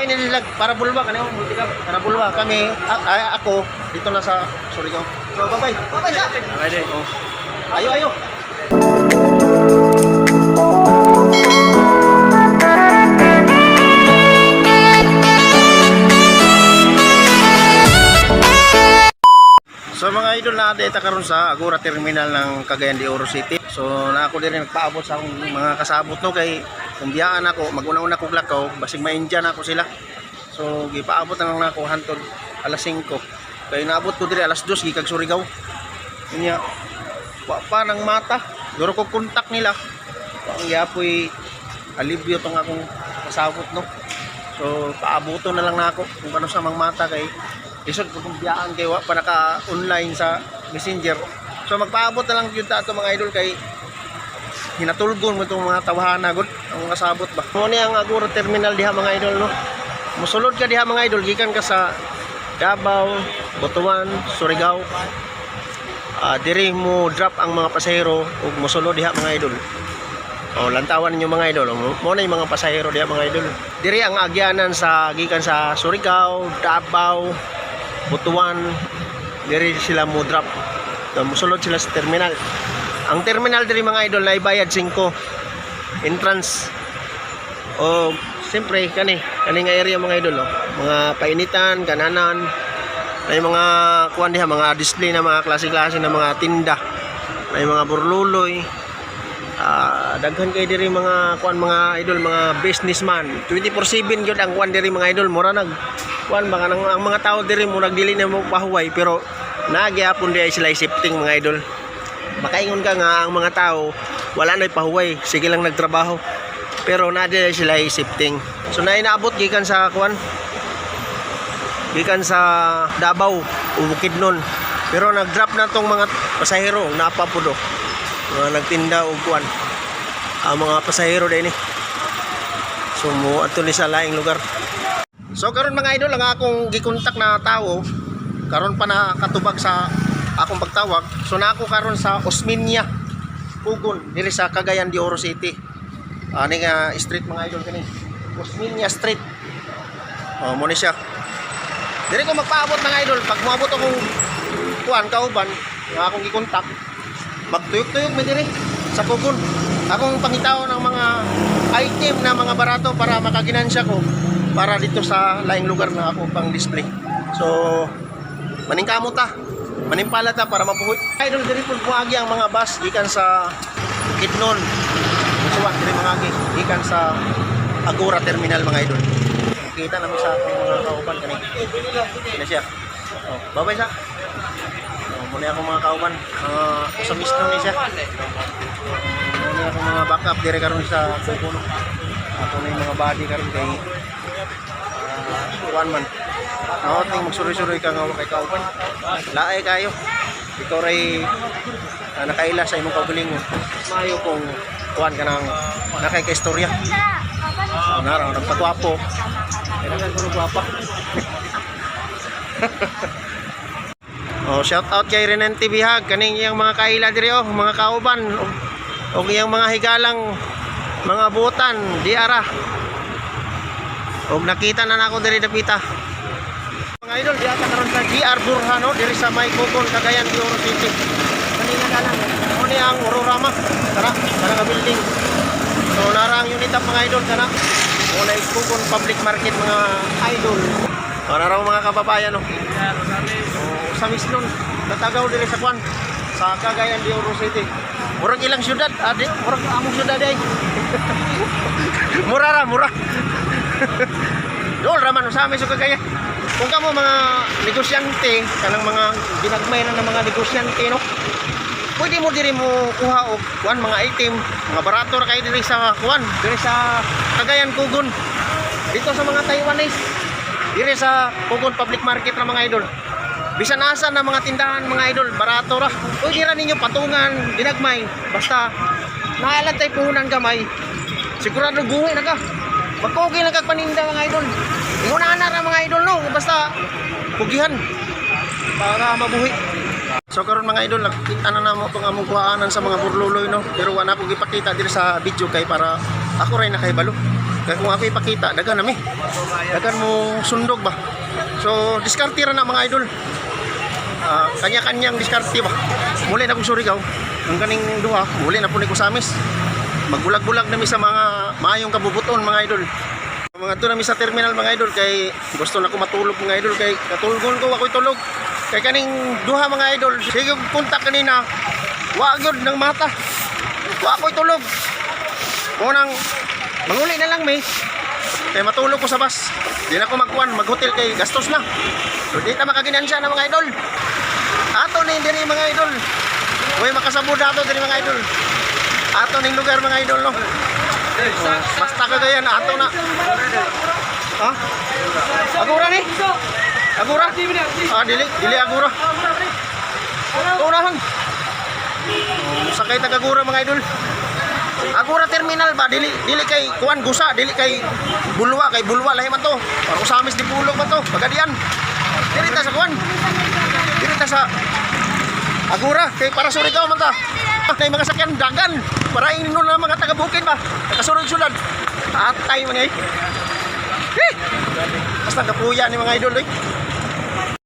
Naglain nila sila para bulwa kani mo multicab para bulwa kami ako dito na sa Surigao. So bye bye. Bye bye sa. Bye. Oh. Ayo ayo. So mga idol, na data karon sa Agora Terminal ng Cagayan de Oro City. So na ako diri nagpaabot sa akong mga kasabot no, kay kung biyaan ako maguna-una kog lakaw basig maindyan ako sila. So gipaabot na lang nako hantod alas 5. Kay naabot ko diri alas 2 gikag Surigao. Unya wa pa nang mata. Duro ko kontak nila. Wa ang yapoy alibyo tong akong kasabot no. So paabuto na lang nako kung kano sa mang mata kay lisod ko kung biyaan kay wa pa naka online sa Messenger. So magpaabot na lang gyud ta ato mga idol kay hinatulgon mo itong mga tawhana gud ang kasabot ba. Mo ni ang Agora Terminal diha mga idol no. Musulod ka diha mga idol gikan ka sa Davao, Butuan, Surigao. Diri mo drop ang mga pasahero ug mosulod diha mga idol. O, lantawan ninyo mga idol. O, mo na yung mga pasahero diha mga idol. Diri ang agyanan sa gikan sa Surigao, Davao, Butuan. Diri sila mo drop. So, musulod sila sa terminal. Ang terminal diri mga idol na ibayad 5 entrance. O siyempre kani kani nga area mga idol oh. Mga painitan, kananan. May mga kuan diha, mga display na mga klase-klase na mga tinda. May mga burluloy. Daghan kay diri mga kuan mga idol, mga businessman. 24/7 gyud ang kuan diri mga idol, mura nag kuan baka nang, ang mga tao diri murag dili na mo pahuway pero nagyapon di ay sila shifting mga idol. Makaingon ka nga ang mga tao wala na'y pahuway, sige lang nagtrabaho. Pero na di ay sila shifting. So na inaabot gikan sa kuan gikan sa Davao o Bukidnon. Pero nag-drop na tong mga pasahero, napa po do. Mga nagtinda og kuan. Ang mga pasahero din eh. So mo adto ni sa laing lugar. So karon mga idol, ang akong gikontak na tao karon pa na katubag sa akong pagtawag. So na ako karon sa Osmeña Pugon diri sa Cagayan de Oro City. Ani nga street mga idol kani. Osmeña Street. Oh, mo ni siya. Diri ko magpaabot mga idol pag moabot akong kuan kauban nga akong gikontak, magtuyok-tuyok mi diri sa Pugon. Akong pangitaon ng mga item na mga barato para makaginansya ko para dito sa laing lugar na ako pang display. So maningkamot ta. Manimpala ta para mabuhi. Idol, diri pud moagi ang mga bus gikan sa Bukidnon. Suwa diri mga agi gikan sa Agora Terminal mga idol. Kita naman sa akong mga kauban kani. Kani siya. Oh, bye-bye sa. Oh, muna akong mga kauban. Mga sa mismo ni siya. Muna akong mga backup dire karon sa Puno. Ako na yung mga body karon kay kuan man. Naot ning magsuroy-suroy ka nga wa kay kauban. Laay kayo. Ikaw ray nakaila sa imong kaugalingon. Maayo kung kuan ka nang nakay ka istorya. So, naraw nagpagwapo. Kailangan ko ng gwapa. Oh, shout out kay Renan TV Hag kaning iyang mga kaila diri oh, mga kauban ug iyang mga higalang mga butan di ara. Og nakita na nako diri dapita. Mga idol, di ata karon sa GR Burhano diri sa May Kugon, Cagayan de Oro City. Kanina ka lang. Mo ni ang Ororama. Tara, tara nga building. So nara ang unit up mga idol kana. Mo na Kugon Public Market mga idol. Oh, nara ang mga kababayan no. Oh, sa Mislon, natagaw diri sa kwan sa Cagayan de Oro City. Murag ilang syudad, adi, murag among syudad ay. Mura ra, mura. Dool raman sa amin sa Cagayan. Kung kamo mga negosyante, kanang mga ginagmay na ng mga negosyante no. Pwede mo diri mo kuha og kuan mga item, mga barato ra kayo diri sa kuan, diri sa Cagayan Kugon. Dito sa mga Taiwanese, diri sa Kugon Public Market ra mga idol. Bisan asa na mga tindahan mga idol, barato ra. Pwede ra ninyo patungan, ginagmay, basta naalan tay puhunan gamay. Sigurado guwi na ka. Magkugi lang kag paninda mga idol. Ingon na ra mga idol no, basta kugihan para mabuhi. So karon mga idol, nakita na namo itong among kuhaanan sa mga burluloy no. Pero wala ko gipakita diri sa video kay para ako rin nakahibalo. Kaya kung ako ipakita, dagan nami. Dagan mo sundog ba. So diskarte ra na, mga idol. Ah, kanya-kanyang diskarte ba. Muli na kong Surigao. Ang kaning duha, muli na po ni Kusamis. Magbulag-bulag nami sa mga maayong kabubuton, mga idol. Mga to nami sa terminal, mga idol, kay gusto na ko matulog, mga idol, kay katulgon ko ako'y tulog. Kay kaning duha, mga idol, sige kontak kanina, wa gyud ng mata. Wa ako'y tulog. Unang manguli na lang may. Kay matulog ko sa bus. Di na ko magkuan, maghotel kay gastos na. So di ta makaginansya na, mga idol. Ato ni diri, mga idol. Uy, makasabod ato diri, mga idol. Ato ning lugar, mga idol, no. Oh, basta Cagayan ato na. Ha? Agora ni? Agora? Ah, dili, dili agora. Unahan. Oh, sakay tag Agora, mga idol. Agora Terminal ba, dili dili kay kuan gusa, dili kay Bulwa, kay Bulwa lahi man to. Para Ozamiz Dipolog man to, Pagadian. Dili ta sa kuan. Dili ta sa Agora kay para Surigao man ta. Kay mga sakyan dagan. Para ingnon na mga taga bukid ba. Nakasurod-sulod. Atay man eh. Eh! Basta kapuya ni mga idol eh.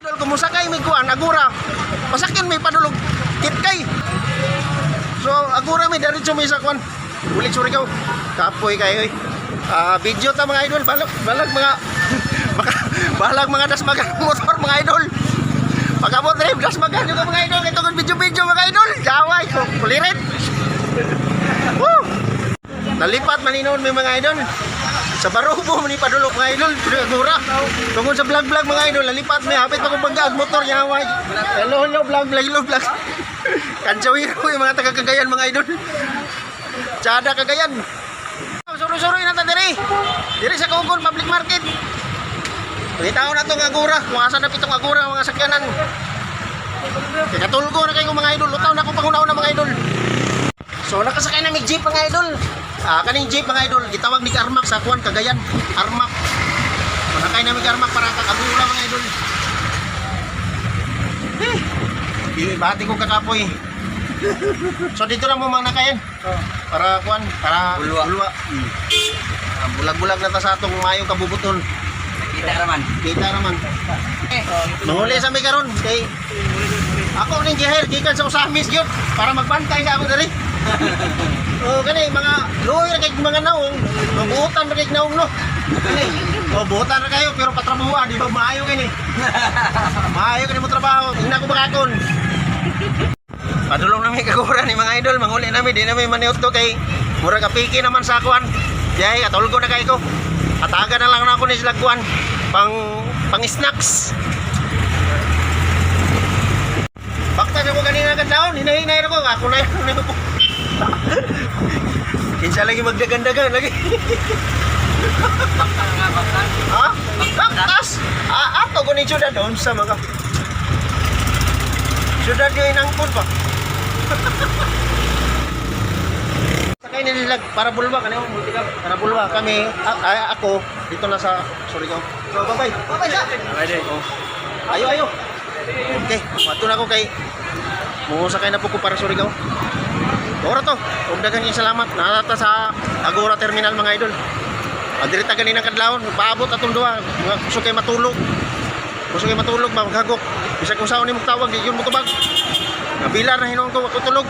Idol, kung musakay may kuan, Agora. Pasakyan may padulog. Kitkay. So, Agora may diretso may sa kuan. Ulit Surigao. Kapoy kayo eh. Ah, video ta, mga idol, balag balag mga baka, balag mga dasmagan motor, mga idol. Pag-abot rin, dasmagan yung mga idol. Ito kung video-video, mga idol. Jaway, kulirit. Woo! Nalipat maninoon may mga idol. Sa Barubo man padulok, mga idol, Agora. Tungod sa vlog vlog, mga idol, nalipat may hapit pa kong bangga motor yaway. Hello, hello, vlog vlog, hello, vlog. Kanchawiro yung mga taga Cagayan, mga idol. Tsada Cagayan. Suro-suro na ta diri. Diri sa Kugon Public Market. Pangitaon na tong Agora, kung asa na pitong Agora ang mga sakyanan. Kaya katulgo na kayo, mga idol, lutaw na akong pangunaon na, mga idol. So nakasakay na mig jeep, mga idol. Ah, kaning jeep, mga idol, gitawag ni Armac sa kuan Cagayan, Armac. So, nakay na mig Armac para kag Agora, mga idol. Eh, di bati ko kakapoy. So dito na mo mga nakayan. Para kuan, para Bulwa. Bulwa. Ah, bulag-bulag na ta sa atong maayong kabubuton. Kita raman. Kita naman. Manguli sa mi karon kay ako ning gihir gikan sa Ozamiz gyud para magbantay sa ako diri. Oh, kani mga luoy ra kay mga naong, mabuotan ra kay naong, no. Kani, oh, buotan ra kayo pero patrabaho di ba maayo kini. Maayo kini mo trabaho, tingnan ko bakakon. Padulong nami kagura ni mga idol, manguli nami, di nami maniot to kay mura ka piki naman sa kuan. Yay, katulgo na kay ko. Ataga na lang na ako ni sila kuan pang pang snacks. Bakta sa ko kanina ka down, hinahinay ko, ako na yun. Ako. Kinsa lagi magdagandagan lagi. Ha? Baktas! Ah, ato ko ni syudad doon sa mga syudad yung inangkon pa. Sakay nila sila para Bulwa kanyo, multicab para Bulwa kami, ako dito na sa Surigao. So bye bye. Bye bye sa. Oh. Ayo ayo. Okay, mato na ako kay Musakay na po ko para Surigao. Ora to. Ug daghan kayong salamat. Naata sa Agora Terminal, mga idol. Adiri ta ganin ang kadlawon, paabot atong duha. Mga gusto kay matulog. Gusto kay matulog ba maghagok. Bisag kung saon nimo tawag, di yun mo tubag. Nabilar na hinuon ko, ako tulog.